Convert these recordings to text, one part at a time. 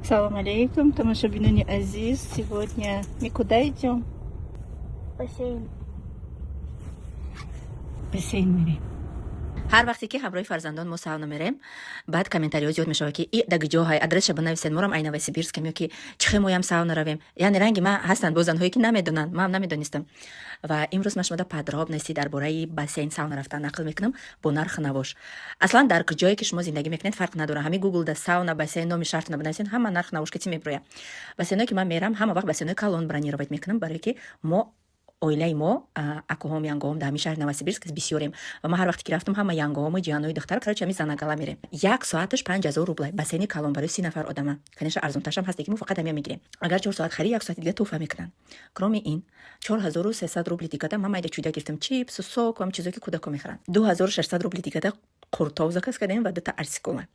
Салом алейкум, тамошобинони азиз. Сегодня мы куда идем? Бассейн. Бассейн мерем. Ҳар вақте ки ҳамроҳи фарзандон мо сауна мерем, баъд комментариҳо зиёд мешавад, ки и даг ҷоҳай, адресша банависед, морам ай Новосибирскам, ё ки чихе моям сауна равем. Яъне ранги ма ҳастанд боз занҳое, ки намедонанд, маам намедонистам. Ва имрӯз ман шумода подробности дар бораи бассейн, сауна рафтан нақл мекунам бо нарх навош. Аслан дар ҷое ки шумо зиндагӣ мекунед, фарқ надорад. Ҳамин Гуглда сауна, бассейн, номи шаҳртона банависед, ҳама нарх навош ки чӣ мебирояд. Бассейное ки ман мерам, ҳама вақт бассейнои калон бронировать мекунам, барое ки мо, оилаи мо, акуҳом, янгоҳом, дар ҳамин шаҳри Новосибирск бисёрем. Ва ман ҳар вақте ки рафтам, ҳама янгоҳому ҷиҳанҳои духтар, короче, ҳамин занагала мерем. Як соаташ 5000 рубла, бассейни калон барои 30 нафар одама. Конечно, арзонтаршам ҳаст, ки мо фақат ҳамия мегирем. Агар 4 соат хари, як соати дига туҳфа мекунанд. Кроме ин, 4300 рубли дигада ман майда чӯйда гирифтам: чипсу, сок ва чизое, ки кӯдако мехӯранд. 2600 рубли дигада қуртов заказ кардем ва дута арсикола.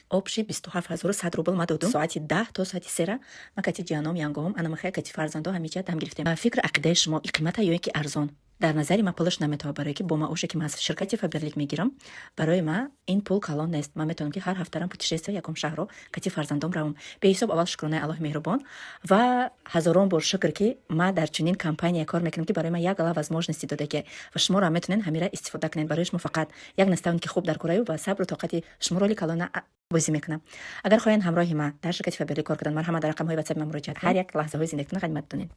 Общий 27 100 рубл ма додум. Соати 10 то соати 3-ра ма кати ҷиҳаном, янгоҳом, анамахая, кати фарзандо ҳамиҷа дам гирифтем. Фикр, ақидаи шумо, и қимата ё ин ки арзон? Дар назари ман пулаш наметавад, барое ки бо маоше, ки ман аз ширкати Фаберлик мегирам, барои ман ин пул калон нест. Ман метавонам, ки ҳар ҳафтарам путешествие ягон шаҳрро кати фарзандом равам. Беҳисоб аввал шукронаи Аллоҳи меҳрубон ва ҳазорон бор шукр, ки ман дар чунин компания кор мекунам, ки барои ман як гала возможности додаги ва шуморо ҳам метавонед ҳамира истифода кунед. Барои шумо фақат як наставники хуб дар кораю ва сабру тоқати шумо роли калона бозӣ мекунам. Агар хоҳед ҳамроҳи ман дар ширкати Фаберлик кор кардан, марҳамат, дар рақамҳои ватсапи ман муроҷиат. Ҳар як лаҳзаҳои зиндагитон ғанимат донед.